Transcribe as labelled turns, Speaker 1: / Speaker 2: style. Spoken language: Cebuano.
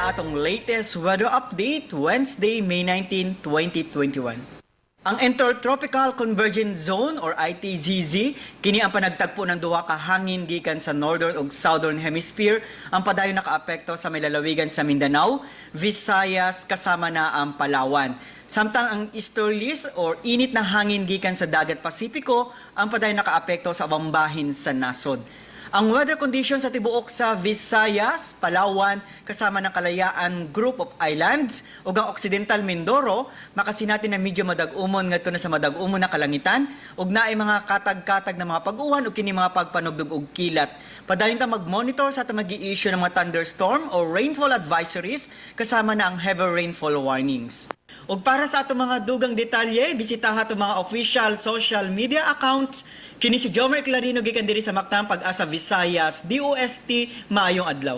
Speaker 1: na atong latest weather update, Wednesday, May 19, 2021. Ang Intertropical Convergence Zone or ITCZ kini ang panagtagpo ng duha ka hangin gikan sa northern ug southern hemisphere ang padayon nakaapekto sa may lalawigan sa Mindanao, Visayas kasama na ang Palawan. Samtang ang easterlies or init na hangin gikan sa dagat Pasipiko ang padayon nakaapekto sa ubang bahin sa nasod. Ang weather conditions sa tibuok sa Visayas, Palawan, kasama ng Kalayaan Group of Islands ug ang Occidental Mindoro, makasinati na medyo madag-umon ngadto na sa madag-umon na kalangitan ug naay mga katag-katag na mga pag-uwan ug kini mga pagpanugdog og kilat. Padayon ta mag-monitor sa atong magi-issue ng mga thunderstorm or rainfall advisories kasama na ang heavy rainfall warnings. Ug para sa atong mga dugang detalye, bisitaha atong mga official social media accounts. Kini si Jomer Clarino gikan diri sa Mactan, Pag-asa Visayas, DOST, maayong adlaw.